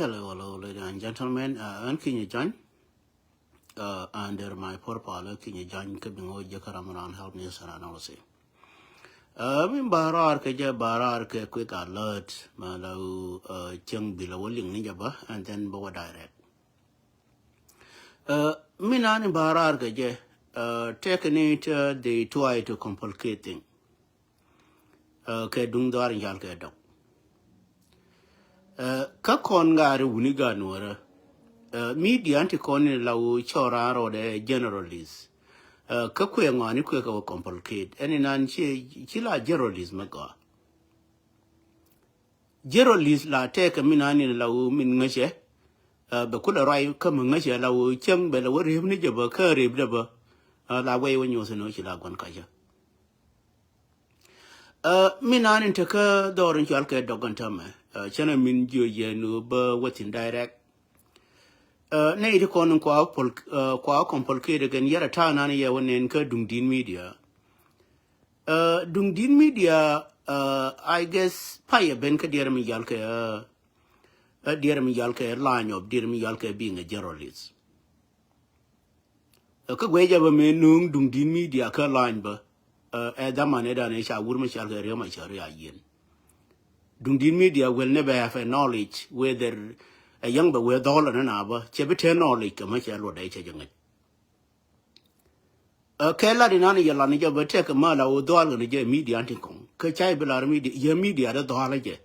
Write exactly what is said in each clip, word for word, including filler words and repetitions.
Hello, hello, ladies and gentlemen. Uh, ɣän Kinyɛ Jany. Uh, under my profile, Kinyɛ Jany, kä bi ŋo̱o̱k jɛ kä ram ran help me sana nɔlɔ si. Uh, min ba raar kɛ jɛ, ba raar kɛ quick alert. Ma la, uh, cieŋ bi la wä liŋ ni jɛ ba, and then ba wä direct. Uh, min ani ba raar kɛ jɛ, uh, tekɛ ni te they try to complicate thing. Uh, kɛ duŋ dhɔaar in jal kɛ dɔk. Uh, kä kɔn ŋaari wuni gaat nuɔrä. Uh, media ti kɔn in la wä cɔra rɔɔdɛ generalist. Uh, kä kuɛ ŋɔani kuɛ kɛ wä complicate. Ɛn inan ci, ci la generalist mɛ gɔa. Generalist la tɛkɛ min an in la wä min ŋäcɛ. Uh, bɛ kulɛ ruac kä mɛ ŋäcɛ la wä cäŋ bɛ la wä rep ni jɛ bä kä rep dɛ bä. Uh, la wɛy wä nyuɔth in wä ci la guan kacä. Uh, min an in tekä dhɔr in cual kɛ dɔk in tämɛ. Uh, cɛn a min jiö yɛ nu bä wä thin direct. Uh, nɛ iti kɔn in kua pol, uh, kua complicate again yɛrɛ ta̱a̱ nan yɛ wä nɛn kä duŋ din media. Uh, duŋ din media, uh, I guess payɛ ben kä diɛrɛ mi yal kɛ, uh, uh, diɛrɛ mi yal kɛ line of diɛrɛ mi yal kɛ being a generalist. Kä guecä bä mëë nuŋ duŋ di̱t media kä lany bä. Ɛ dhaman ëë dan ëë ca wur mi cal kɛ riäm a cä ri a yen. Duŋ di̱t media will never have a knowledge whether ɛ yäŋ bɛ wee dhɔl ɛn na bä cɛ bi te knowledge kɛ mä cɛ luɔt dee cɛ jɛ ŋäc. Ɛ kɛ lat inan yɛ lan jɛ bä tɛk mä la wä dhɔl kɛ ni jɛ media tin kɔŋ kɛ ca bi lar media yɛ media dee dhɔl jɛ.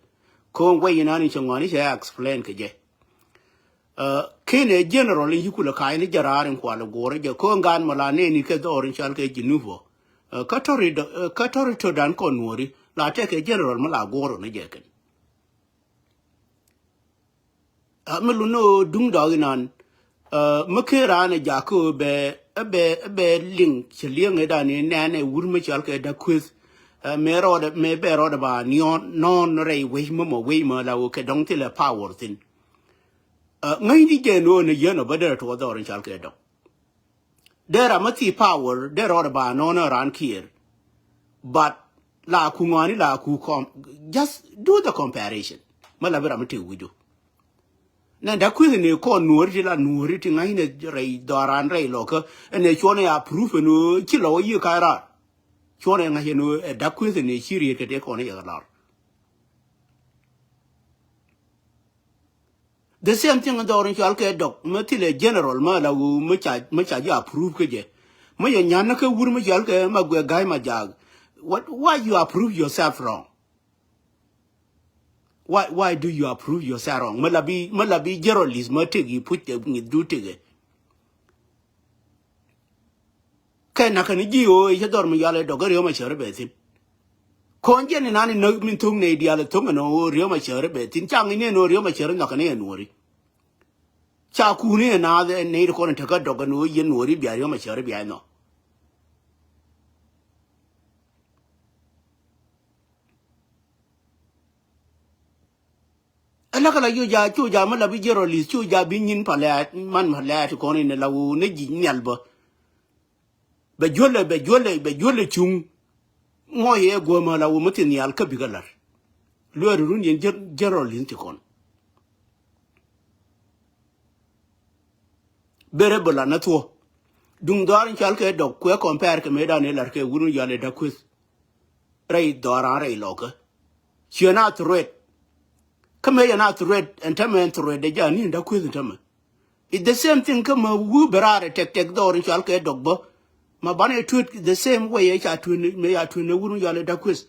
Ko̱o̱ŋ guec inan cɛ ŋɔni cɛ explain kɛ jɛ. Ɛ, ken ɛ general in ci kulɛ ka̱a̱c ni jɛ raar in kual ɛ guɔ̱r jɛ ko̱o̱ŋ gaan mɔ la nɛɛni kɛ dhɔr in cal kɛ Geneva. Ɛ, kä tɔri dɔ, ɛ, kä tɔri tɔ dan kɔn nuɔri la tɛk kɛ general mi la guɔ̱r ni jɛ kɛn. Ɛ, mi lun ni ɣöö duŋ dɔɔk inan, ɛ, mi ken raan ɛ jak kä ɣöö bɛ, ɛ bɛ, ɛ bɛ liŋ cɛ liɛŋ ɛ dan in nɛɛn ɛ wur mi cal kɛ da̱k kueth. Ɛ, mëë rɔɔdɛ, mëë bɛ rɔɔdɛ ba niɔ̱ɔ̱n, nɔɔn rɛy wec mi mɔ wec mi la ɣöö kɛ dɔŋ thilɛ power thi̱n. Ɛ, ŋäcni jɛ ni ɣöö ni yien ɔ bä derɛ tuɔɔk dhɔr in cal kɛ dɔŋ. Dee ram mi thii power dee rɔɔdɛ ba nɔɔnɛ raan kiɛɛr. But la ku ŋɔaani la ku com-, just do the comparison. Mi la bi ram mi tëë wi̱cdu. Nɛ da̱k kui̱th ni kɔn nuɔ̱ɔ̱ri ti la nuɔ̱ɔ̱ri ti ŋa̱cnɛ rɛy dhɔran rɛy lɔkä ɛn ɛ cuɔnɛ ya proof ɛn ɣöö ci lɔk ɛ yiëë ka̱c raar. Cuɔnɛ ŋa̱c ɛn ɣöö ɛ da̱k kui̱th ni ci riet kɛ tëë kɔn ɛ yɛ kɛ lar. The same thing dhɔr in cual kɛ dɔk mi thilɛ general mi la wu mi ca, mi ca jɛ approve kä jɛ. Mi yɛ nyan ni kä wur mi cual kɛ ma guɛ ga̱y ma jaak. What, why you approve yourself wrong? Why, why do you approve yourself wrong? Mi la bi, mi la bi generalist mi tëk yi puc kɛ ŋi̱th du tëkɛ. Kɛ nakä ni ji̱ ɣöö i̱ cä dhɔr mi yal ɛ dɔk ɛ riöm a cär ɛ bɛ thi̱n. Kɔn jiɛn inan inä min tho̱ŋ nɛy diaal ɛ tho̱ŋ ɛn ɣöö riöm a cär ɛ bɛ thi̱n ca ŋi̱n ni ɛn ɣöö riöm a cär ɛ nhɔk kɛ ni ɛ nuɔ̱ɔ̱ri. Ca kuuni ɛ naath ɛ nɛy ti kɔn in tekä dɔk ɛn ɣöö yɛn nuɔ̱ɔ̱ri bia riöm a cär ɛ bia nhɔk. Ɛ lak ala yoc a coc a mi la bi generalist coc a bi nyin pa lɛɛt man pa lɛɛt kɔn in la wu ni ji̱ nhial bä. Bɛ juɔlɛ, bɛ juɔlɛ, bɛ juɔlɛ cuŋ. Ŋɔc yɛ guämä la wu mi thi nhial kä bikɛ lar. Luɛɛri run yɛn generalist ti kɔn. Berɛ bä la na thuɔ. Duŋ dhɔaar in cual kɛ dɔk kuɛ compare kɛ mëëdan ëë lar kɛ wun in yal ɛ da̱k kueth. Rɛy dhɔaar an rɛy lɔkä. Ciɛ na threat. Kä mëë yɛ na threat ɛn tämɛ ɛn threat dee ja̱ ni ɛn da̱k kueth ɛn tämɛ. It's the same thing kä ma wuu bɛ raar ɛ tɛk tɛk dhɔr in cual kɛ dɔk bä. Ma banɛ tuet the same way ɛ ca tuet ni mëë ya tuet ni wun in yal ɛ da̱k kueth.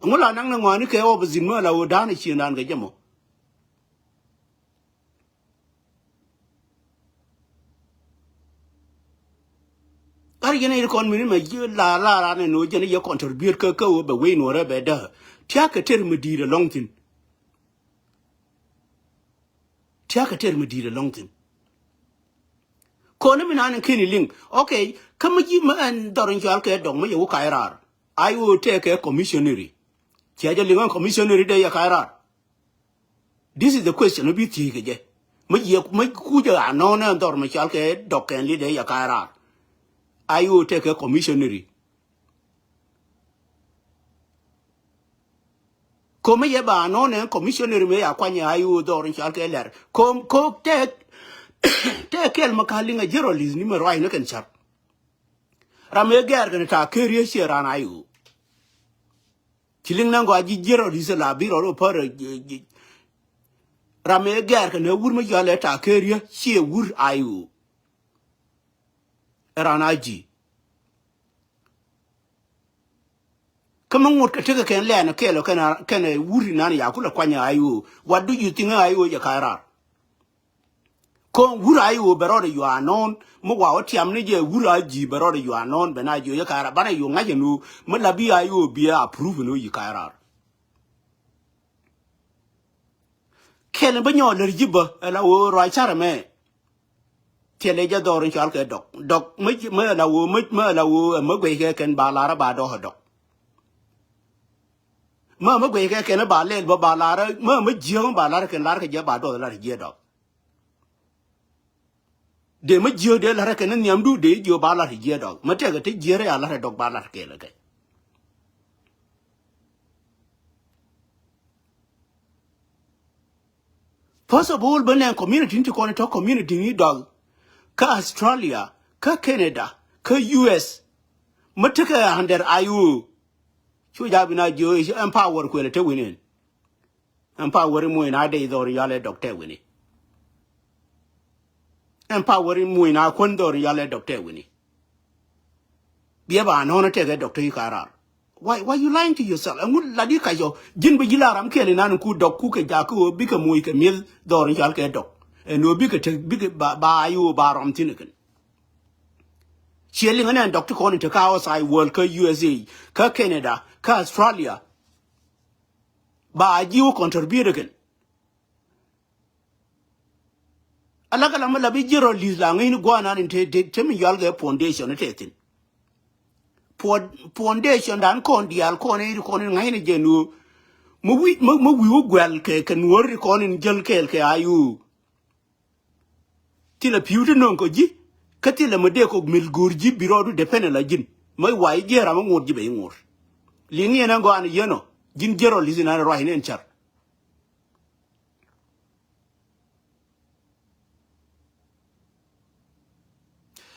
Ɛŋu la naŋ ni ŋɔaani kɛ ɣɔw bɛ dhin mä la ɣöö da̱a̱n ɛ ciëndan kɛ jɛ mɔ. Ɣar yɛn a yir kɔn mini mɛ la la ran ɛn ɣöö jɛn a yɛ contribute kä kä ɣöö bɛ wec nuɔrɛ bɛ dä. Tia̱k kɛ ter mi di̱i̱t ɛlɔ̱ŋ thi̱n. Tia̱k kɛ ter mi di̱i̱t ɛlɔ̱ŋ thi̱n. Kɔn mi nan keni liŋ. Okay, kä mi ji̱ mi ɛn dhɔr in cual kɛ dɔk mi yɛ wä ka̱c raar. Ay ɣöö tɛk kɛ commissionary. Cia jɛ liŋ ɛn commissionary dee yɛ ka̱c raar. This is the question bi thiec kɛ jɛ. Mi jiɛ mi kucä a nɔnɛ dhɔr mi cal kɛ dɔk kɛn li dee yɛ ka̱a̱c raar. Ayo tekɛ commissionary. Ko̱ mi yɛ ba nɔn ɛn commissioner mi ya kuany ɛ I O dhɔr in cɔal kɛ lɛr. Ko̱, ko̱ tɛ, tɛ kɛl mi ka liŋ ɛ journalist ni mi ruac ni kɛn car. Ram ëë gɛɛr kɛn ta keriä ciɛ ran I O. Ci liŋ nɛn gɔaa ji̱ journalist la bi rɔɔd wä pär, eh, ji̱. Ram ëë gɛɛr kɛn ɛ wur mi cɔal ɛ ta keriä ciɛ wur I O. Ɛ ran a ji̱. Kä mi ŋut kɛ tekɛ kɛn lɛn kɛl ɔ kɛn, kɛn wur inan ya kulɛ kuany I O. What do you think I O jɛ ka rar? Ko̱n wur I O bɛ rɔɔdɛ yua nɔn mi wa wä tiam ni jɛ wur a ji̱ bɛ rɔɔdɛ yua nɔn bɛ na ji̱ ɔ jɛ ka rar banɛ yo ŋa̱c ɛn ɣöö mi la bi I O bi a approve ɛn ɣöö yi ka rar. Kɛl in bä nyɔɔl lär ji̱ bä ɛ la ɣöö ruac carɛ mɛ. Tiɛlɛ jɛ dhɔr in cɔal kɛ dɔk. Dɔk mä, mä la woo, mä, mä la woo, mä guɛc kɛ kɛn ba lar ba dɔk dɔk. Mä, mä guɛc kɛ kɛn ba lɛl ba, ba lar, mä, mä jiäk ba lar kɛn lar kɛ jɛ ba dɔk lar jiɛ dɔk. Dee mä jiäk dee lar kɛn nhiamdu dee jiö ba lar jiɛ dɔk. Mä tɛkɛ ti jiäk ya lar dɔk ba lar kɛl kɛ. First of all, bä nɛn community ni ti kɔn tɔ community ni dɔl kä Australia, kä Canada, kä U S. Mä tekɛ under I O. Cu ja bi na jiö empower kuɛlɛ te wini. Empower muc na dee dhɔr yalɛ dɔk te wini. Empower muc na kuän dhɔr yalɛ dɔk te wini. Biɛ ba nɔnɔ tekɛ dɔk te ka rar. Why, why you lying to yourself? Ɛŋu lat i̱ kac ɔ ji̱n bi ji̱ la ram kɛɛl inan ku dɔk ku kɛ jak kä ɣöö bikɛ moc kɛ mi̱eth dhɔr in cɔal kɛ dɔk. Ɛn ɣöö bikɛ te bikɛ ba, ba I O ba rɔm thi̱n kɛn. Ciɛ liŋ ɛn ɛn dɔk ti kɔn in te kä outside world kä U S A, kä Canada, kä Australia. Ba ji̱ wä contribute kɛn. Alak ala mi la bi ji̱ rɔ li̱th la ŋäcni gua̱a̱r nan in te, te, te mi yual kɛ foundation te thi̱n. Fo-, foundation dan kɔn diaal kɔn in kɔn in ŋa̱cni jɛ nuɔ. Mi wi̱i̱, mi, mi wi̱i̱ wä guɛl kɛ, kɛ nuɔ̱ɔ̱r kɔn in jäl kɛɛl kɛ I O. Thilɛ pi̱w ti nöŋ kɔ ji̱. Kä thilɛ mi dee kɔ mil go̱o̱r ji̱ bi rɔɔdu dependent la ji̱n. Mi wa i̱ ji̱ ram i̱ ŋo̱r ji̱ bɛ i̱ ŋo̱r. Liŋ yɛn ɛn gɔaa ni yɛn ɔ. Ji̱n ji̱ rɔ li̱th inan ruac ni ɛn cär.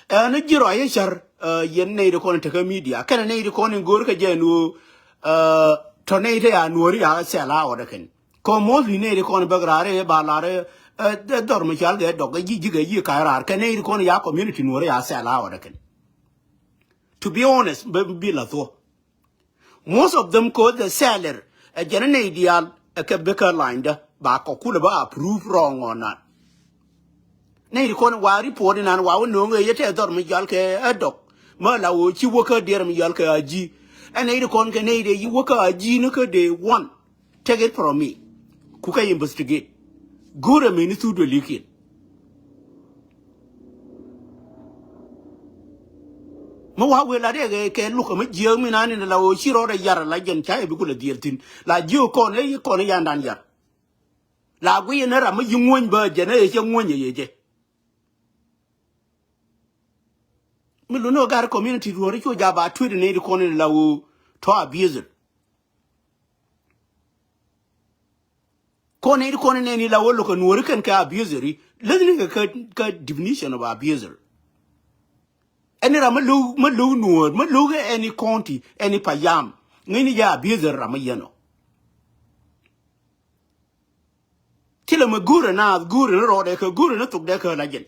Ɛn ji̱ rɔ ayɛ cär, ɛ, yɛn nɛy ti kɔn in tekä media kɛnɛ nɛy ti kɔn in go̱o̱r kɛ jɛ ɛn ɣöö, ɛ, tɔ nɛy ti ya nuɔ̱ɔ̱ri ya sɛl a ɣɔt ɛ kɛn. Kɔ mostly nɛy ti kɔn in bäk raar ɛ ba lar ɛ, ɛ, dhɔr mi cɔal kɛ dɔk ɛ ji̱ ji̱ kɛ yiëë ka̱c raar kɛ nɛy ti kɔn in ya community nuɔ̱ɔ̱ri ya sɛl a ɣɔt ɛ kɛn. To be honest, bi, bi la thuɔ̱k. Most of them cause the seller ɛ jɛn nɛy diaal ɛ kɛ bikɛ linedä ba kɔ kulɛ bä approve wrong or not. Nɛy ti kɔn wa report inan wa wä no̱o̱ŋ ɛ yɛ tɛ dhɔr mi jɔal kɛ ɛ dɔk. Mä la wä ci wä kä diɛr mi jɔal kɛ a ji̱. Ɛ nɛy ti kɔn kɛ nɛy dee yi wä kä a ji̱ ni kä dee one. Take it from me. Ku kɛ investigate. Go̱o̱rɛ mi ni thuk duël ikiɛn. Mi wa wëë la dee kɛ, kɛ luk kɛ mi jiääk mi nani la ɣöö ci rɔɔdɛ yar la jɛn ca yɛ bi kulɛ dhiɛl thi̱n. La jiääk kɔn ɛ yi kɔn ɛ yandan yar. La guiyɛ ni ram mi yi ŋuɔ̱ny bä jɛn ɛ yɛ cɛ ŋuɔ̱ny ɛ yɛ jɛ. Mi luni ɣä gar community ruɔ̱ri cu jaa ba tuet ni di kɔn in la ɣöö tɔ abuser. Kɔn in kɔn in ni la wä lokä nuɔri kɛn kɛ abuseri. Läthni kɛ, kɛ, kɛ definition of abuser. Ɛn ram mi lo̱k, mi lo̱k nuɔr, mi lo̱k ɛn county, ɛn payam. Ŋäcni jɛ abuser ram mi yɛn ɔ. Thilɛ mi go̱o̱rɛ naath, go̱o̱rɛ ni rɔɔdɛ kɛ, go̱o̱rɛ ni thokdɛ kɛ la jɛn.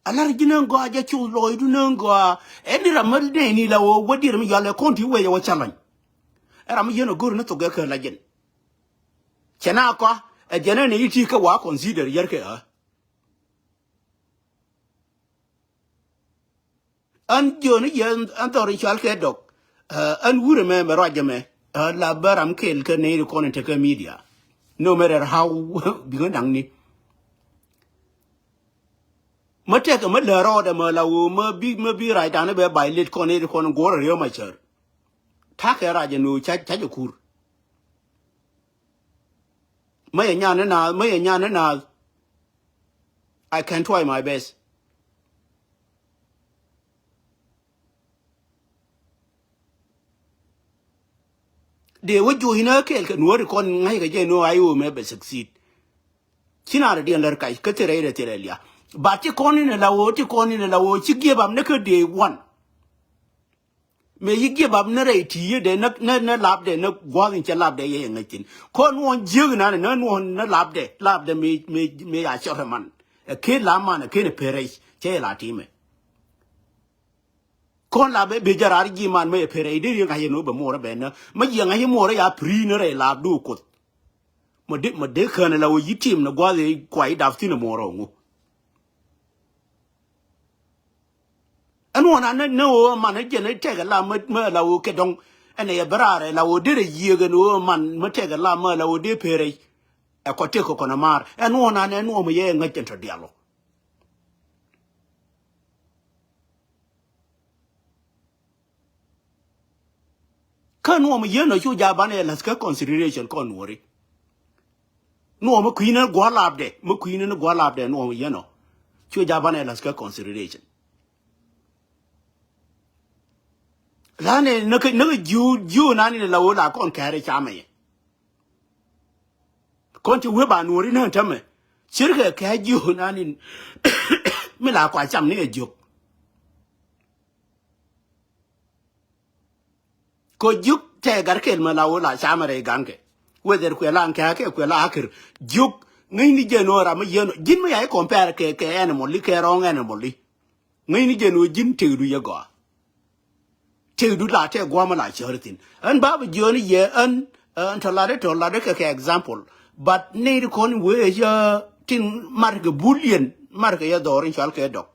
A lar ji̱ näŋ gɔaa jɛ cuth lɔɔcdu näŋ gɔaa. Ɛn ni ram mi nɛɛni la wä wä dier mi yɔal ɛ kɔn ti wecɛ wä challenge. Ɛ ram mi yɛn ɛ go̱r ni thok ɛ kä la jɛn. Cɛ na kɔa ɛ jɛn ɛn i̱ ti kä wa consider yɛr kɛ ɣä. Ɣän jiöni yɛ ɣän dhɔr in cɔal kɛ dɔk. Ɣän wurɛ mɛ mɛ ruac jɛ mɛ. Ɣän la bä ram kɛl kä nɛy ri kɔn in tekɛ media. No matter how bikɛ naŋni. Mä tɛkɛ mä lär rɔɔdɛ mä la woo mä bi, mä bi rac danɛ bɛ violate kɔn in kɔn in guɔrɛ riäm a cär. Ta̱kɛ rac ɛn woo ca, ca jɛ kur. Mä yɛ nyan ni naath, mä yɛ nyan ni naath. I can try my best. Dee wä jo̱o̱c ni ɣä kɛɛl kɛ nuɔ̱ɔ̱ri kɔn ŋa̱ckɛ jɛ ni ɣä a i̱ ɣöö mɛ bɛ succeed. Ci na rɛ diɛn lär kac kä thil rɛy rɛ thil rɛy lia̱a̱. But ti kɔn in ala ɣöö, ti kɔn in ala ɣöö ci give up ni kä day one. Mëë yi give up ni rɛy ti yedɛ ni, ni, ni lapdɛ ni gua̱a̱th in cɛ lapdɛ yɛ yɛ ŋäc thi̱n. Kɔn nuɔ̱ɔ̱n jiäk inani ni nuɔ̱ɔ̱n ni lapdɛ, lapdɛ mëë, mëë, mëë a cɔr man. Ɛ ken la man, ɛ ken ɛ perec, cɛ yɛ la timɛ. Kɔn la bɛ, bɛ jɛ raar ji̱ man mɛ yɛ perec, dee yɛ ŋa̱c yɛ ni wä bɛ muɔrä bɛ ni. Mɛ yɛ ŋa̱c yɛ muɔrä ya piri ni rɛy lapdu Kuoth. Mɔ dee, mɔ dee kään ala wä yi tim ni gua̱a̱th i̱ kua i̱ dap thi̱n ɛ muɔrä ŋu. Ɛn ɣöö na ni, ni ɣöö man ni jɛn ni tɛk ala mä, mä ala ɣöö kɛ dɔ̱ŋ. Ɛn ɛ yɛ bɛ raar ala ɣöö derɛ yiëëk ɛn ɣöö man mä tɛk ala mä ala ɣöö dee perec. Ɛ kɔ tëk kɛ kɔn ɛ maar. Ɛn ɣöö na ni ɛn ɣöö mɛ yɛ ŋäc ɛn tɔ diaal ɔ. Kä nuɔm yien ɔ cu ja banɛ la̱th kä consideration kɔn nuɔri. Nuɔm mi kui̱n ni gua̱a̱r lapdɛ, mi kui̱n ni gua̱a̱r lapdɛ nuɔm yien ɔ. Cu ja banɛ la̱th kä consideration. Lanɛ näk, näk jiu, jiu nani la wä la kɔn kɛɛri camɛ yɛ. Kɔn ti wee ba nuɔri nä tämɛ. Cirkɛ kɛ jiu nani mi la kua cam ni ɛ jiök. Kɔ jiök tɛ gar kel mɛ la wä la camɛ rɛy gankɛ. Whether kuɛ la ŋkɛ kɛ kuɛ la akir. Jiök ŋäcni jɛ nɔ ram mi yɛn ji̱n mi ya i̱ compare kɛ, kɛ animal i̱ kɛ wrong animal i̱. Ŋäcni jɛ nɔ ji̱n tëkdu yɛ gɔaa. Tëkdu la tɛ guam la cäri thin. Ɛn ba bi jiɔni yɛ ɛn, ɛn tɔ lat tɔ lat kɛ, kɛ example. But nɛy ti kɔn wee yɛ tin mar kɛ bullion, mar kɛ yɛ dhɔr in cual kɛ dɔk.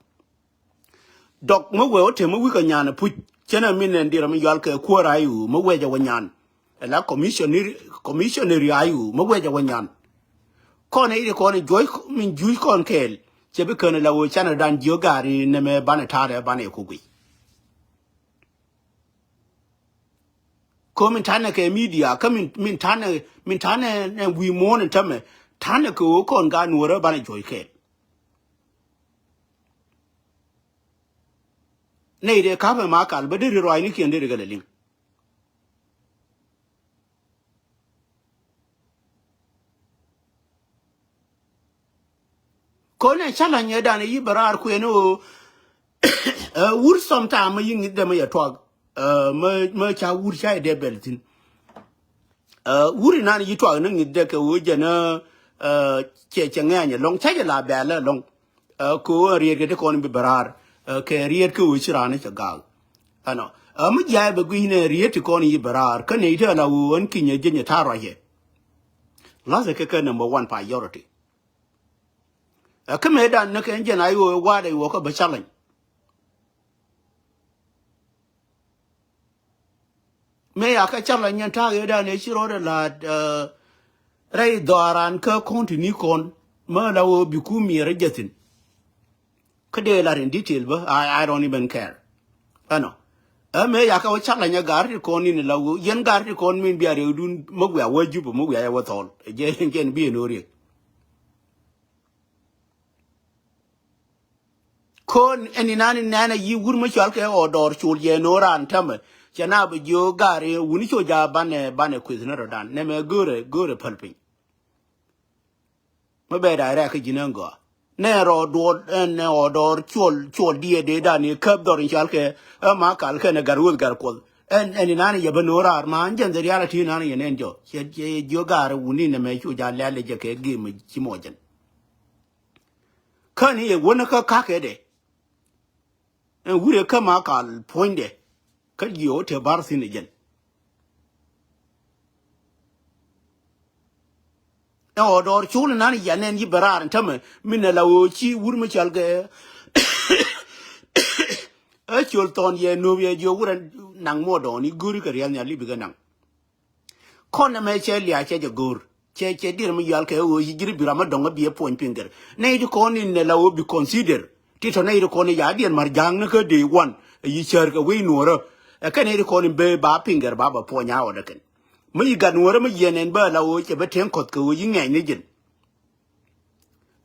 Dɔk mi wee wä te mi wi̱i̱ kɛ nyan ɛ puc. Cɛn ɛ min ɛn dirɛ mi yual kɛ kuäär a i̱ ɣöö mi wecɛ wä nyan. Ɛ la commissionary, commissionary a i̱ ɣöö mi wecɛ wä nyan. Kɔn ɛ i̱ ti kɔn ɛ juɔc min juuc kɔn kɛɛl. Cɛ bi kän ɛ la ɣöö canɛ dan jiök gaari nɛmɛ banɛ ta̱a̱dɛ banɛ ku guic. Ko min tanɛ kɛ media kä min, min tanɛ, min tanɛ nɛ wi̱i̱ muɔ̱ɔ̱n in tämɛ. Tanɛ kɛ ɣöö kɔn gaat nuɔ̱ɔ̱rä banɛ juɔc kɛɛl. Nɛy dee ka̱pɛ ma kal bä deri ruacnikiɛn deri kɛ lɛ liŋ. Kɔn ɛ challenge ɛ dan ɛ yi bɛ raar kuɛn ɣöö ɛ wur sometime ɛ yi ŋi̱th dee mɛ yɛ tuak. Ɛ mä, mä ca wur ca yɛ dee bɛl thi̱n. Ɛ wur inan yi tuak ni ŋi̱th dee kɛ ɣöö jɛn ɛ cɛ, cɛ ŋɛ̈ny ɛlɔ̱ŋ ca jɛ la bɛl ɛlɔ̱ŋ. Ɛ kɛ ɣöö ɛ riet kɛ ti kɔn bi bɛ raar. Ɛ kɛ riet kɛ ɣöö ci raan ɛ cɛ gaak. Ɛnɔ ɛ mi jiac bɛ gui̱c nɛ riet ti kɔn yi bɛ raar kä nɛy ti ala ɣöö ɣän kinyɛ jieny ɛ ta̱a̱ ruacɛ. Lathɛ kɛ kɛ number one priority. Ɛ kä mëë dan ni kɛ jɛn a i̱ ɣöö wa̱a̱dɛ i̱ ɣöö kä bä challenge. Mëë ya kä challenge nyɛn ta̱a̱ ɣöö dan ëë ci rɔɔdɛ la̱a̱t rɛy dhɔaaran kä kɔn ti ni kɔn mä la ɣöö bi ku miɛɛr ɛ jɛ thi̱n. Kä dee lar in detail bä, I, I don't even care. Ɛnɔ ɛ mëë ya kä wä challenge ɛ ga̱r ti kɔn in la ɣöö yɛn ga̱r ti kɔn min bia riɛkdun mä wiaa wä jup mä wiaa yɛ wä thɔɔl. Jɛn, jɛn bi ɛn ɣöö riɛk. Kon ɛn inani nɛnɛ yi wur mi cɔal kɛ ɣɔɔ dɔɔr col yɛ no̱o̱ raan tämɛ. Cɛ na bi jiö gari wuni co ja banɛ, banɛ kueth ni rɔdan nɛmɛ görɛ, görɛ päl piny. Mi bɛ direct kä ji̱n ɛn gɔaa nɛ rɔɔ duɔt ɛn ɛ ɣɔɔ dɔɔr col, col diɛ dee dan i̱ käp dhɔr in cɔal kɛ ɛ ma kal kɛn ɛ gar wuth gar kuoth. Ɛn, ɛn inani yɛ bä no̱o̱ raar ma ɛn jɛn the reality inani yɛ nɛn jɔ cɛ, cɛ jiö gari wuni nɛmɛ co ja lɛl jɛ kɛ gem ci mɔ jɛn. Kä ni yɛ wänä kä ka̱kɛ dɛ. Ɛn wurɛ kä ma kal puɔ̱nydɛ. Kä jiɛ wä te bar thi̱n ɛ jɛn. Ɛ ɣɔɔ dɔɔr col inan yɛ nɛn yi bɛ raar in tämɛ min ɛ la ɣöö ci wur mi cɔal kɛ. Ɛ col thɔn yɛ nööp yɛ jiɛ wurɛ naŋ muɔdɔɔn i̱ go̱ri kɛ riɛl nhial i̱ bikɛ naŋ. Kɔn ɛmɛ cɛ lia̱a̱ cɛ jɛ go̱o̱r. Cɛ, cɛ dier mi yual kɛ ɣöö ci ji̱n bi ram mi dɔ̱ŋ ɛ bi ɛ puɔ̱ny piŋ gɛr. Nɛy ti kɔn in nɛ la ɣöö bi consider. Ti tɔ nɛy ti kɔn in ya̱a̱ diɛn ma̱r ja̱a̱ŋ ni kä day one. Ɛ yi cäär kɛ wec nuɔ̱ɔ̱rä. Ɛ kɛ nɛy ti kɔn in bee ba piŋ gɛr ba bɛ puɔ̱ny a ɣɔt ɛ kɛn. Mi yi gat nuɔ̱ɔ̱rä mi yiɛn ɛn bä la ɣöö cɛ bɛ tɛŋ kɔth kɛ ɣöö yi ŋɛ̈ny ni ji̱n.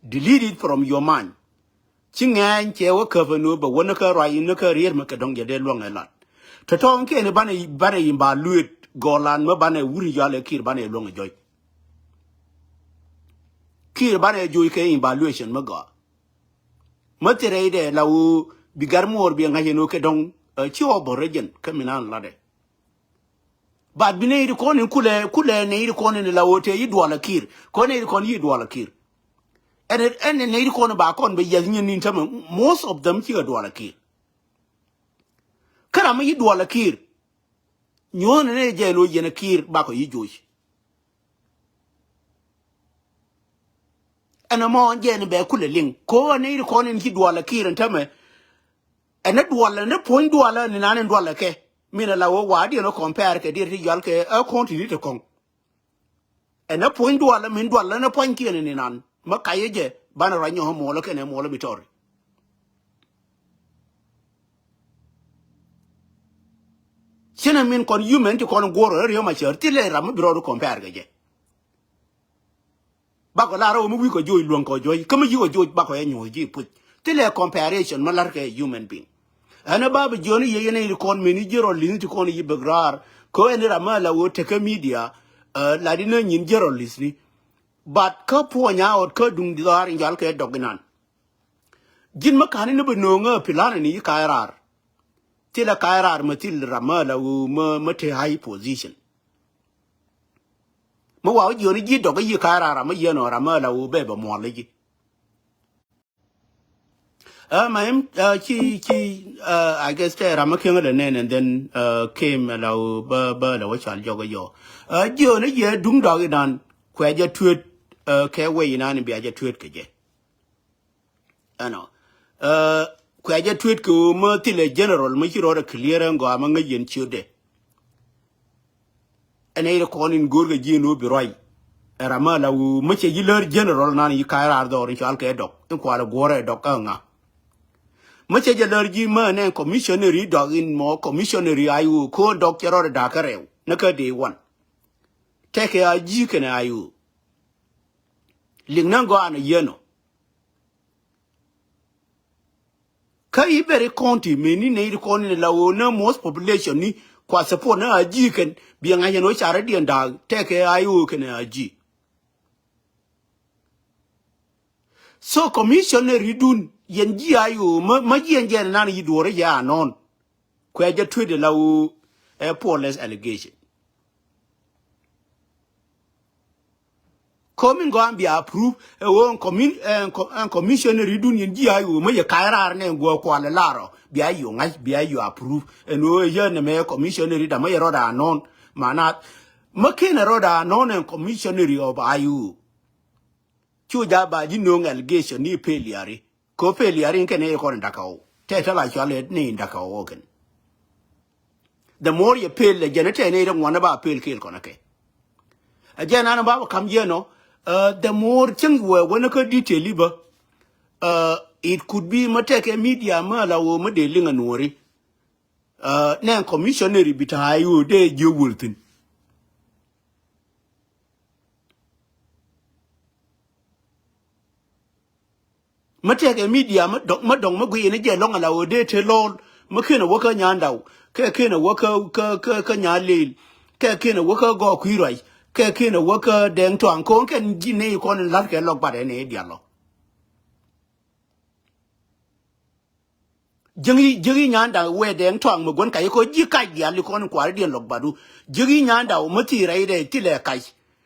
Delete it from your mind. Ci ŋɛɛny cɛ wä käp ɛ nuɔ̱ɔ̱p bɛ wä ni kä ruac in ni kä riet mi kɛ dɔ̱ŋ jɛ dee luäŋ ɛ lat. Tɔ̱tɔ̱ŋ kiɛn i̱ banɛ, banɛ in ba lueet gɔlan mä banɛ wuri jɔalɛ Kiir banɛ luɔ̱ŋ ɛ jɔy. Kiir banɛ jɔy kɛ evaluation mä gɔaa. Mä thil rɛydɛ la ɣöö bi Gat Muɔɔr bi ŋa̱c ɛn ɣöö kɛ dɔ̱ŋ, ɛ, ci ɣɔw bä rɛjɛn kä mi nan latdɛ. But bi nɛy ti kɔn in kulɛ, kulɛ nɛy ti kɔn in la ɣöö tëë yi dual a Kiir. Kɔn nɛy ti kɔn yi dual a Kiir. Ɛn, ɛn nɛy ti kɔn ba kɔn bɛ yiath nyin in tämɛ, most of them cikɛ dual a Kiir. Kä ram mi yi dual a Kiir. Nyuɔ̱n ni jɛ lo yɛn a Kiir bakɔ yi joc. Ɛn ɛmɔ jɛ ni bɛ kulɛ liŋ. Ko a nɛy ti kɔn in ci dual a Kiir ɛn tämɛ. Ɛn ɛ dual, ɛn ɛ puɔ̱ny dual ni nan in dual a kɛ. Min a la wä wa diɛn ɛ compare kɛ diɛn ti yual kɛ ɛ kɔn ti ni ti kɔŋ. Ɛn ɛ puɔ̱ny dual, min dual ɛn ɛ puɔ̱ny kiɛn ni nan. Mä kayɛ jɛ banɛ ruac nyɔ̱ŋ muɔlä kɛnɛ muɔlä bi tɔri. Cin ɛ min kɔn human ti kɔn guɔr ɛ Riek Machar thilɛ ram mi bi rɔɔdu compare kɛ jɛ. Bakɔ lar ɛ wä mi wi̱i̱ kɔ joc luɔ̱ŋ kɔ joc kä mi yi̱ kɔ joc bakɔ ɛ nyuɔ̱th ji̱ puc. Thilɛ comparison mi lar kɛ human being. Ɛn ɛ ba bi jiɔni yɛ yɛn ɛ yiri kɔn meni journalist ni ti kɔn yi bek raar. Kä ɛn ɛ ram mi a la wä tekä media, ɛ, la di nä nyin journalist ni. But kä puɔ̱ny a ɣɔt kä duŋ di dhɔaar in jɔal kɛ dɔk inan. Ji̱n mä ka̱n in ni bi no̱o̱ŋä pilan in yi ka̱a̱c raar. Thilɛ ka̱a̱c raar mä thil ram mä la wä mä, mä te high position. Mä wa wä jiɔni ji̱ dɔk yi ka̱a̱c raar ram mä yɛn ɔ ram mä la wä bɛ bɛ muɔl ji̱. Ɛ, ma im, ɛ, ci, ci, ɛ, I guess tɛ ram mi kiɛŋ lɛ nɛn and then, ɛ, came lɛ wä bä, bä lɛ wä cal jɔk yɔ. Ɛ, jiö ni yɛ duŋ dɔk inan kuɛ jɛ tuet, ɛ, kɛ wec inan bia jɛ tuet kɛ jɛ. Ɛnɔ. Ɛ, kuɛ jɛ tuet kɛ wä mä thilɛ general mä ci rɔɔdɛ clear ɛn gɔaa mä ŋäc yɛn ciötdɛ. Ɛn ɛ yɛ kɔn in go̱o̱r kɛ ji̱ in wä bi ruac. Ɛ ram mä la wä mä cɛ ji̱ lär general nan yi ka̱a̱c raar dhɔr in cɔal kɛ dɔk in kualɛ guɔ̱rɛ dɔk kä ŋa. Mä cɛ jɛ lär ji̱ mä nɛ commissioner yi dɔk in mɔ commissioner yi a yi wä ko̱o̱n dɔk cɛ rɔɔdɛ da̱a̱k kä rɛw ni kä day one. Tɛkɛ a ji̱ kɛnɛ a yi wä. Liŋ ni gɔaa ni yɛn ɔ. Kä Iberi County meni nɛy ti kɔn in la ɣöö ni most population ni kua support ni a ji̱ kɛn bi ŋa̱c ɛn ɣöö carɛ diɛn da̱a̱k tɛkɛ a ɣöö kɛn a ji̱. So commissioner idun yɛn ji̱ a ɣöö mä, mä ji̱ ɛn jɛn nan yi duɔ̱ɔ̱rä yɛ a nɔn. Kuɛ jɛ tuet la ɣöö ɛ false allegation. Komi gɔaa bia approve ɛ ɣöö ɛn commi-, ɛn co-, ɛn commissioner idun yɛn ji̱ a ɣöö mä yɛ ka̱a̱c raar nɛ guɔ kual ɛ larɔ bia yɛ ŋa̱c bia yɛ approve ɛn ɣöö yɛ nɛmɛ commissioner idun mä yɛ rɔɔdɛ a nɔn manath mä ken ɛ rɔɔdɛ a nɔn ɛn commissioner ɔ ba a ɣöö. Cu ja ba ji̱ no̱o̱ŋ allegation ni failure. Ko failure in kɛn ɛ kɔn in da̱kä ɣɔw. Tɛ tɛ la cual ɛ ni in da̱kä ɣɔw kɛn. The more yɛ fail ɛ jɛn ɛ tɛ ni ɛ ŋuan ɛ ba fail kɛɛl kɔn ɛ kɛ. Ɛ jɛn an ba kam jɛn ɔ, ɛ, the more cieŋ wɛ wänä kä detail i̱ bä. Ɛ, it could be mä tɛkɛ media mä la wä mä dee liŋ ɛ nuɔri. Ɛ, nɛ commissioner bi ta̱a̱ i̱ wä dee jiök wäl thi̱n. Mä tɛkɛ media mä dɔ̱ŋ mä dɔ̱ŋ mä guiy ni jɛ lɔ̱ŋ ala wä dee te lɔl mä ken a wä kä nyan daw kɛ ken a wä kä kä kä kä nyan lel kɛ ken a wä kä gɔɔ kui̱ ruac kɛ ken a wä kä dɛŋ tuaŋ ko̱n kɛn ji̱ ney kɔn in la̱t kɛ lɔk bat ɛn ɛ dial lɔ. Ji̱ŋ i̱, ji̱k i̱ nyan da̱ŋ wee dɛŋ tɔaŋ mi guän kac i̱ kɔ ji̱ kac diaal i̱ kɔn in kuarädiɛn lɔk badu. Ji̱k i̱ nyan da̱ŋ mi thii rɛy dee thilɛ kac.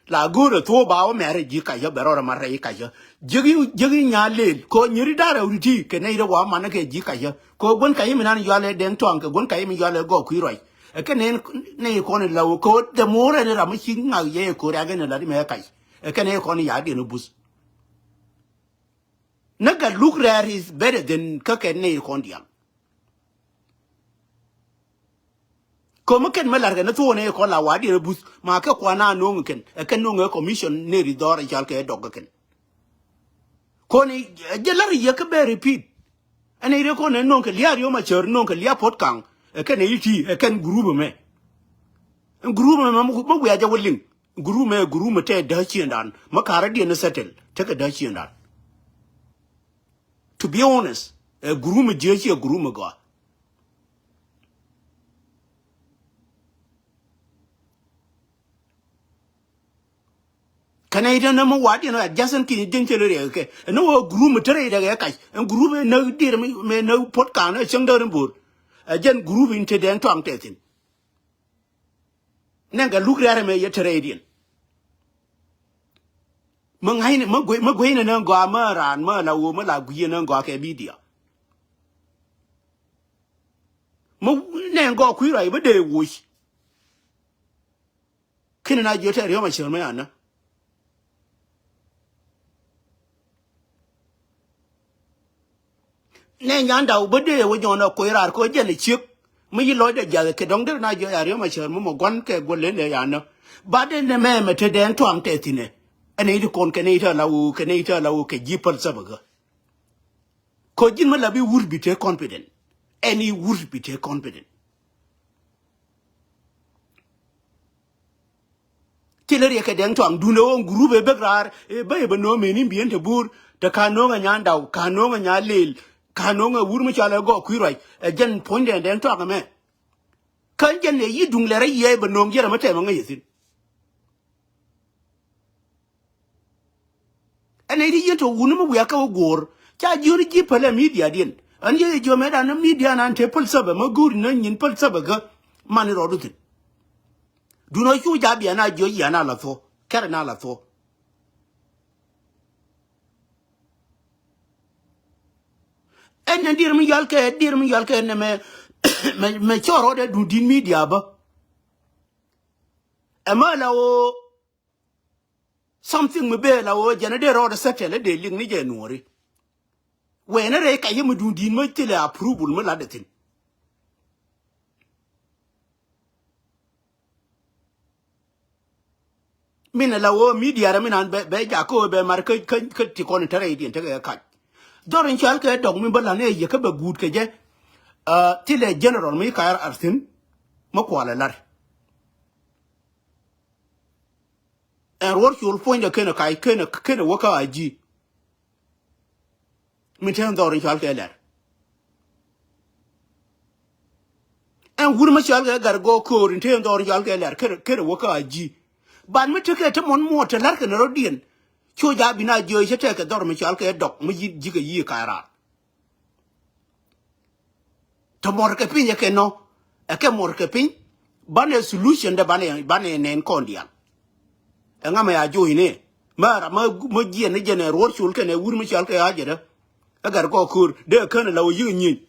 La go̱o̱rɛ thuɔ̱ɔ̱p ba wä mɛrɛ ji̱ kac yä bɛ rɔɔdɛ ma rɛy kac yä. Ji̱k i̱, ji̱k i̱ nyan leel kɔ nyiri da̱rɛ riti kɛ nɛy dee wa manä kɛ ji̱ kac yä. Kɔ guän kac i̱ mi nan yualɛ dɛŋ tɔaŋ kɛ guän kac i̱ mi yualɛ gɔɔk kui̱ ruac. Ɛ kɛ nɛy, nɛy kɔn in la wä kɔ dɛ mo̱o̱rɛ ni ram mi ci ŋak yɛ kɔ riak in la di mɛ kac. Ɛ kɛ nɛy kɔn in ya̱a̱ diɛn i̱ buth. Nä gat luk rɛɛr is better than kä kɛn nɛy kɔn diaal. Komi kɛn mi lar kɛ ni thuɔɔk nɛy kɔn la wa diɛn buth ma kɛ kuan a no̱o̱ŋ kɛn ɛ kɛn no̱o̱ŋ ɛ commission nɛy ri dhɔr ɛ cal kɛ dɔk kɛ kɛn. Kɔn ɛ jɛ lar yɛ kä bɛ repeat. Ɛn ɛ ri kɔn ɛ no̱o̱ŋ kɛ lia̱a̱ riom a cär no̱o̱ŋ kɛ lia̱a̱ pot kaŋ ɛ kɛn ɛ yi ti ɛ kɛn group ɛmɛ. Ɛn group ɛmɛ mi wiaa jɛ wä liŋ. Group mɛ, group mɛ tɛ däk ciëndan. Mɛ ka̱rä diɛn ni settle. Tekɛ däk ciëndan. To be honest, ɛ group mɛ jiɛ ciɛ group mɛ gɔaa. Kɛnɛ itɛ nä mi wa̱a̱ diɛn ɛ ja̱th ɛn ki̱n ji̱n cɛ lɛ riɛk kɛ ɛn ni ɣöö group mi te rɛy rɛk ɛ kac ɛn group ɛ näk dier mi, mi näk puɔ̱t ka̱n ɛ cäŋ däär in bo̱o̱r. Ɛ jɛn group in te dɛn tuaŋ tɛth thi̱n. Nɛn kɛ luk rɛ̈r ɛmɛ yɛ te rɛydiɛn. Mi ŋa̱cni mi guey, mi gueyni ni gɔaa mi raan mi la ɣöö mi la gui̱cni ni gɔaa kɛ media. Mi nɛn gɔaa kui̱ ruac bi dee woc. Kini na jiö tɛ riɔm a cär mi anä. Nɛ nyan daw bä dee wä jɔn a koc raar kɛ wä jɛn a ciek. Mi yi lɔcdɛ jiath kɛ dɔ̱ŋ der na jiɔ ya riɔm a cär mi mɔ gua̱n kɛ guɔ len dee ya nä. Ba dee nɛ mɛmɛ te dɛn tuaŋ tɛ thi̱nɛ. Ɛn i̱ ti kɔn kɛ ni i̱ tɛ la wä kɛ ni i̱ tɛ la wä kɛ ji̱ päl thäbä kä. Kɛ ji̱n mi la bi wur bi te confident. Ɛn i̱ wur bi te confident. Thilɛ riɛk kɛ dɛŋ tuaŋ dun ɛ ɣöö group ɛ bek raar ɛ bä ɛ bä no̱o̱ŋ meni bi̱i̱n te buur te ka no̱o̱ŋ ɛ nyan daw ka no̱o̱ŋ ɛ nyan leel ka no̱o̱ŋ ɛ wur mi cɔal ɛ gɔɔk kui̱ ruac ɛ jɛn puɔ̱nydɛ dɛŋ tuaŋ ɛmɛ. Kä jɛn ɛ yi duŋ lɛ rɛy yɛ ɛ bä no̱o̱ŋ jiɛt ɛmɛ tɛmɛ ŋäc ɛ thi̱n. Ɛn nɛy ti yien tɔ wuni mi wiak kä wä guɔ̱ɔ̱r ca jiöni ji̱ päl ɛ midiadiɛn. Ɛn yɛ jiö mɛtdan ni midia nan te päl thäbɛ mi go̱o̱ri ni nyin päl thäbɛ kä mani rɔɔdu thi̱n. Duundɛ cu ja̱ bian a jiö yian a la thuɔ kɛrɛ na la thuɔ. Ɛn ni dier mi yɔal kɛ dier mi yɔal kɛ nɛ mɛ mɛ cɔɔr rɔɔdɛ duun di̱t midia bä. Ɛmɛ la ɣöö something mi bee la ɣöö jɛn a dee rɔɔdɛ settle a dee liŋ ni jɛ nuɔ̱ɔ̱ri. Wɛɛni rɛy kacä mi duun di̱i̱t mi thilɛ approval mi latdɛ thi̱n. Min ala wä midia rɛ min an bɛ bɛ jakä wä bɛ mar kä kä kä ti kɔn in te rɛydiɛn tekɛ kac. Dhɔr in cɔal kɛ dɔk min bä lan ɛ yɛ kä bɛ guut kɛ jɛ. Thilɛ general mi kar arthin mi kualɛ lar. Ɛn ruɔr col puɔ̱nydɛ kenɛ kac kenɛ kenɛ wä kä a ji̱. Min te ɛn dhɔr in cɔal kɛ lɛr. Ɛn wur mi cɔal kɛ gar gɔɔ ko̱o̱r in te ɛn dhɔr in cɔal kɛ lɛr kerɛ wä kä a ji̱. Ban mi tekɛ te mɔn muɔt te la̱r kɛ ni rɔ̱diɛn. Cu ja̱ bi na jiööc cä tɛkɛ dhɔr mi cɔal kɛ dɔk mi ji̱ ji̱ kɛ yiëë ka̱a̱c raar. Te mɔr kɛ piny ɛ kɛ nɔ ɛ kɛ mɔr kɛ piny. Banɛ solution dɛ banɛ banɛ nɛn kɔn diaal. Ɛ ŋa mɛ ya jo̱o̱c ni mɛ ram mɛ jiɛn ni jɛn ɛ ruɔr col kɛn ɛ wur mi cɔal kɛ a jɛ dä. Ɛ gat kɔk ko̱o̱r dee ɛ kän ɛ la wä yi̱k ɛ nyieny.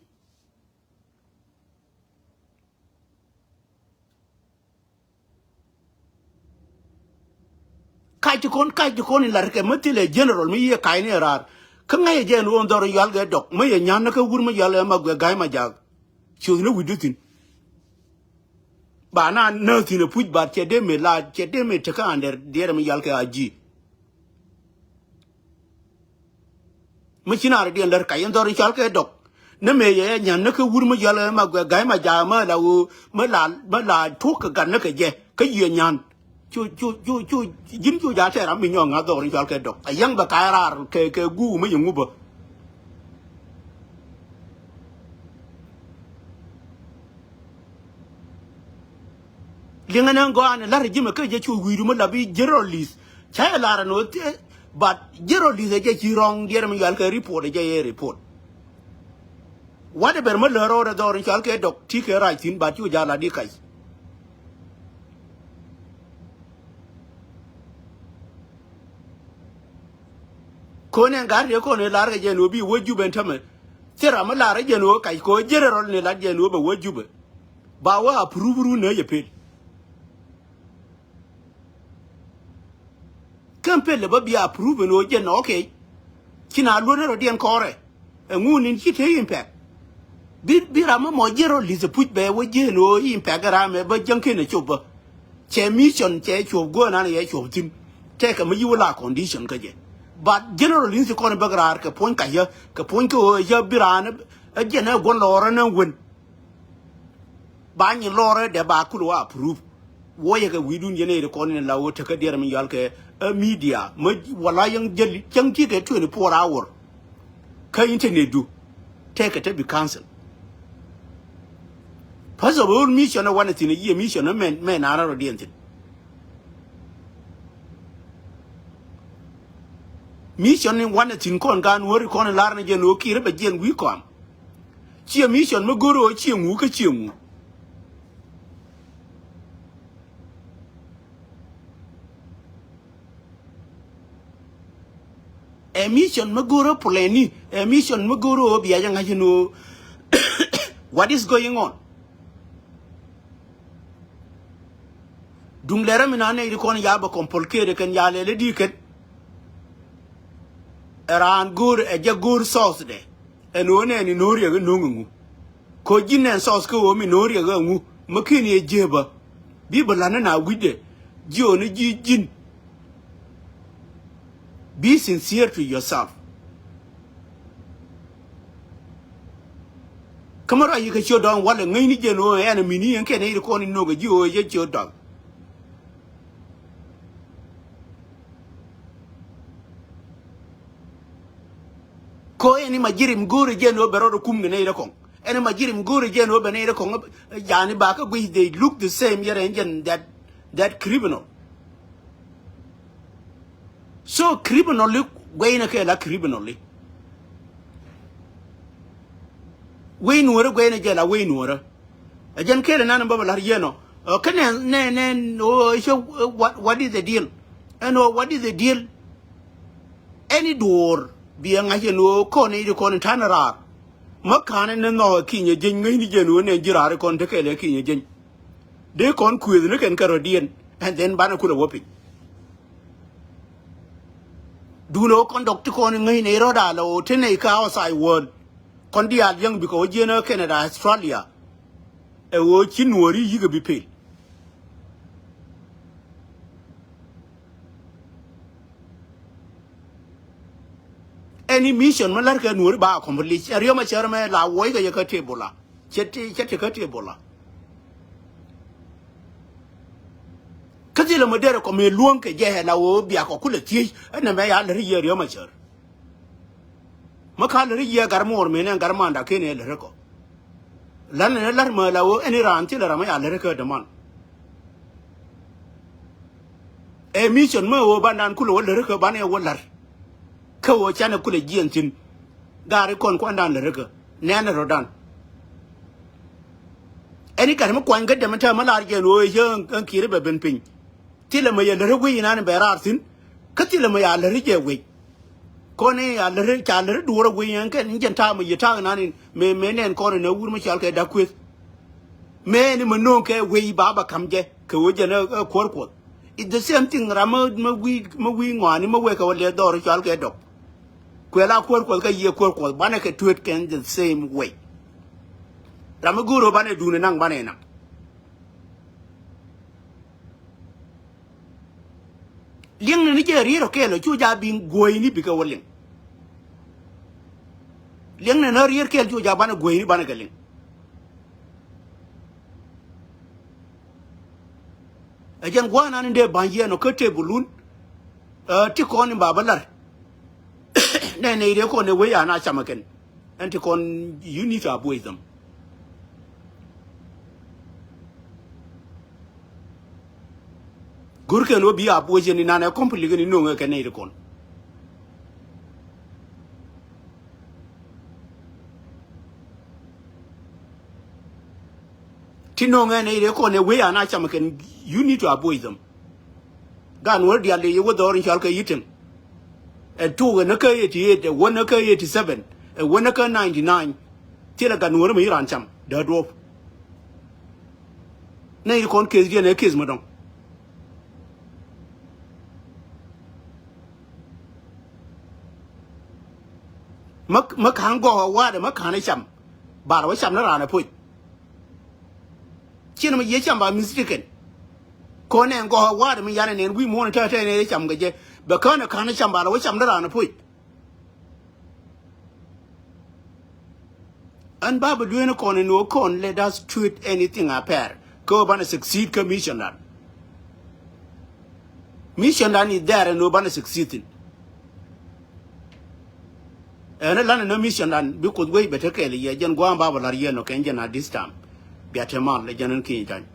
Kac ti kɔn kac ti kɔn in lar kɛ mi thilɛ general mi yiëë kac ni ɛ raar. Kä ŋäc ɛ jɛ ɛn ɣöö ɛn dhɔr in yual kɛ dɔk mi yɛ nyan ni kä wur mi yual ɛ ma guɛ ga̱y ma jaak. Cio̱th ni wi̱cdu thi̱n. Ba na nääth thi̱n ɛ puc bat cɛ dee mëë la cɛ dee mëë tekä an dɛr diɛɛr mi yual kɛ a ji̱. Mi ci naar diɛn lär kac in dhɔr in cɔal kɛ dɔk. Ni mëë yɛ yɛ nyan ni kä wur mi yɔl ma guɛ ga̱y ma ja̱a̱ ma la ɣöö ma la ma la tuɔ̱k kɛ gat ni kɛ jɛ kä yiëë nyan. Cu cu cu cu ji̱n cu ja̱a̱ tɛɛr ram mi nyɔk ŋa̱th dhɔr in cɔal kɛ dɔk a yäŋ bɛ ka̱a̱c raar kɛ kɛ guuk mi yɛ ŋupä. Liŋɛ ni gɔaa ni la̱rä ji̱ mɛ kä jɛ cu wi̱i̱du mi la bi generalist. Ca yɛ la̱rä ni wä thiee, but generalist ɛ jɛ ci wrong diɛɛr mi yual kɛ report ɛ jɛ yɛ report. Whatever mi lär rɔɔdɛ dhɔr in cɔal kɛ dɔk ti kɛ rac thi̱n, but cu ja̱ la di kac. Kɔn ɛn gat riek kɔn ɛ lar kɛ jɛ ni wä bi wä Jubɛ ɛn tämɛ. Thil ram mi lar jɛ ni wä kac kɛ wä general ni lat jɛ ni wä bɛ wä Jubɛ. Ba wä approve run nä yɛ pel. Kɛn pel lɛ bä bi approve ni wä jɛ ni, okay. Ci na luɔt ni rɔ diɛn kɔrɛ. Ɛŋu ni ci te impact. Bi bi ram mi mɔ generalist puc bɛ wä ji̱ ni wä impact ram ɛ bä jäŋ ken ɛ cop bä. Cɛ mission cɛ cuɔp guäär nan yɛ cuɔp thi̱n. Tɛkɛ mi yi̱ wä la condition kä jɛ. But generalist kɔn bäk raar kɛ puɔ̱ny kac yä kɛ puɔ̱ny kä ɣöö yä bi raan ɛ jiɛn ɛ guɔ̱n lɔɔr ɛn ɛ wen. Ba nyin lɔɔr ɛ dɛ ba kul wä approve. Wä yɛ kɛ wi̱i̱dun yɛn ɛ ri kɔn in la wä tekä diɛɛr mi yɔal kɛ ɛ media mi wala yɛn jäl cäŋ ti kɛ twenty four hour. Kä internet du tɛkɛ te bi cancel. First of all, mission ɛ wanɛ thi̱n ɛ yiëë mission ɛ mɛn mɛn an rɔ diɛn thi̱n. Mission ni wanɛ thi̱n kɔn gan wä ri kɔn lar ni jɛ ni wä kiri bɛ jiɛn wi̱i̱ kɔam. Ciɛ mission mi go̱r ɣöö ciɛ ŋu kä ciɛ ŋu. Ɛ mission mi go̱o̱rä pulɛni, ɛ mission mi go̱o̱rä ɣöö bia jɛ ŋa̱c ɛn ɣöö what is going on. Duŋ lɛrä mi na nɛy ti kɔn ya bɛ complicate kɛn ya lɛl i̱di kɛn. Ɛ raan go̱o̱r ɛ jɛ go̱o̱r source dɛ ɛn ɣöö nɛɛni no̱o̱r yɛ kɛ no̱o̱ŋ ɛŋu. Ko̱ ji̱n nɛn source kä ɣöö mi no̱o̱r yɛ kɛ ɛŋu mi ken yɛ jiepä. Bi bɛ la̱t ni na wi̱cdɛ jiööni ji̱ ji̱n. Be sincere to yourself. Kä mi ruac yi kɛ ciöt dɔ̱ŋ walɛ ŋäcni jɛn ɣöö ɛn a mini ɛn kɛn i̱ ri kɔn in no̱k ɛ ji̱ ɣöö yɛ ciöt dɔ̱ŋ. Ko ɛn i̱ ma ji̱ rim go̱o̱rɛ jɛn ɣöö bɛ rɔɔd ɛ kum kɛ nɛy rɛ kɔŋ. Ɛn i̱ ma ji̱ rim go̱o̱rɛ jɛn ɣöö bɛ nɛy rɛ kɔŋ. Yani bakä guic they look the same yɛrɛ ɛn jɛn that, that criminal. So criminal li guɛy ni kɛ la criminal li. Wei nuɔrä guɛy ni jɛ la wei nuɔrä. Ɛ jɛn kɛl inan in bä bä la̱r yɛn ɔ. Ɛ, kä nɛ nɛ nɛ ɔ, ɛ, what, what is the deal? Ɛn ɔ, what is the deal? Ɛn i̱ duɔɔr bi ɛ ŋa̱c ɛn ɣöö kɔn i̱ ti kɔn i̱ ta̱n raar. Mä ka̱n ɛn ni nhɔk ɛ kinyɛ jieny ŋäcni jɛn ɣöö nɛ ji̱ raar i̱ kɔn te kɛl ɛ kinyɛ jieny. Dee kɔn kuëëth ni kɛn kɛ rɔ̱diɛn and then banɛ kulɛ wä piny. Duundɛ ɣöö kɔn dɔk ti kɔn i̱ ŋäcni rɔ̱t a lɛ ɣöö te nɛy kä outside world. Kɔn diaal yäŋ bikɛ wä jiɛn ɛ Canada, Australia. Ɛ ɣöö ci nuɔɔri yikɛ bi pel. Any mission mi la̱rkɛ nuɔɔri ba accomplish. Ɛ riɔm ɛ cär mɛ la wuɔckɛ yɛ kä table la. Cɛ ti, cɛ ti kä table la. Kä thilɛ mi derɛ kɔ mi luäŋ kɛ jɛ ɛ la ɣöö biakɔ kulɛ thiec. Ɛn nɛmɛ ya lät yɛ riɔm ɛ cär. Mi ka lät yɛ gar muɔr mi nɛ gar manda ken ɛ lät kɔ. La̱t ni la̱t mɛ la ɣöö ɛn i̱ raan thilɛ ram mi ya lät kä däman. Ɛ mission mi ɣöö bandan kulɛ wä lät kä banɛ wä la̱t. Kä ɣöö canɛ kulɛ jiɛn thi̱n. Gaari kɔn kuandan lät kä nɛn rɔ̱dan. Ɛn i̱ gat mi kuany kä dɛm täämä lar jɛn ɣöö cä ɛn ki̱i̱r bɛ ben piny. Thilɛ mɛ yɛ lät i̱ wec inan in bɛ raar thi̱n. Kä thilɛ mɛ ya lät i̱ jɛ wec. Kɔn i̱ ya lät i̱ ca lät i̱ duɔ̱ɔ̱r i̱ wec in kɛn in jɛn ta̱a̱ mɛ yɛ ta̱a̱ inan in mëë mëë nɛn kɔn in ɛ wur mi cɔal kɛ da̱k kuëth. Mëë ni mɛ no̱o̱ŋ kɛ wec ba bɛ ka̱m jɛ kɛ wec jɛn ɛ kuäär kuɔth. It's the same thing ram mä wi̱i̱ mä wi̱i̱ ŋɔaani mä wek kɛ wä lɛ dhɔr cɔal kɛ dɔk. Kuɛ la kuäär kuɔth kä yiëë kuäär kuɔth banɛ kɛ tuet kɛn the same way. Ram mi go̱o̱r ɣöö banɛ duundɛ naŋ banɛ naŋ. Liɛŋnɛ ni jɛ rier ɔ kɛɛl ɔ cu ja bi̱i̱ guɔ̱ɔ̱yni bikɛ wä liŋ. Liɛŋnɛ ni rier kɛɛl cu ja banɛ guɔ̱ɔ̱yni banɛ kɛ liŋ. Ɛ jɛn gua̱a̱th nan in dee ba̱ny yɛn ɔ kä tebulun. Ɛ ti kɔn in ba bä lar. Nɛ nɛ i̱ dee kɔn ɛ wee an a cam ɛ kɛn. Ɛn ti kɔn you need to avoid them. Go̱rkɛn wä bi avoid ni nan ɛ completely ni no̱ŋ ɛ kɛn nɛy ti kɔn. Ti no̱ŋ ɛ nɛy ti kɔn ɛ wee an a cam ɛ kɛn you need to avoid them. Gan wä dial i̱ wä dhɔr in cɔal kɛ yi̱tiŋ. Ɛ tuk ɛ näkä eighty eight, ɛ wä näkä eighty seven, ɛ wä näkä ninety nine. Thilɛ gan wä ri mi ran cam dee duɔp. Nɛ i̱ kɔn case diɛn ɛ case mi dɔ̱ŋ. Mä, mä ka̱n gɔɔk ɛ wa̱a̱dɛ mä ka̱n ɛ cam. Bar wä cam ni ran ɛ puc. Cin mi yiëë cam ba mistaken. Kɔn nɛ gɔ̱ wa̱a̱t mi yan nɛn wi̱i̱ muɔ̱ɔ̱n tɛtɛ nɛ cam kɛ jɛ. Bɛ kään ɛ ka̱n cam ba la wä cam ni raan ɛ puc. Ɛn ba bɛ dueeni kɔn in wä kɔn let us treat anything a fair. Kä banɛ succeed kä mission dan. Mission dan is there ɛn wä banɛ succeed in. Ɛn ɛ lan ɛn ɛ mission dan bi Kuoth wec bɛ te kɛɛl yɛ jɛn gua̱a̱m ba bɛ la̱r yɛn ɔ kɛn jɛn a this time. Bia te mal ɛ jɛn ɛn ki̱ny jany.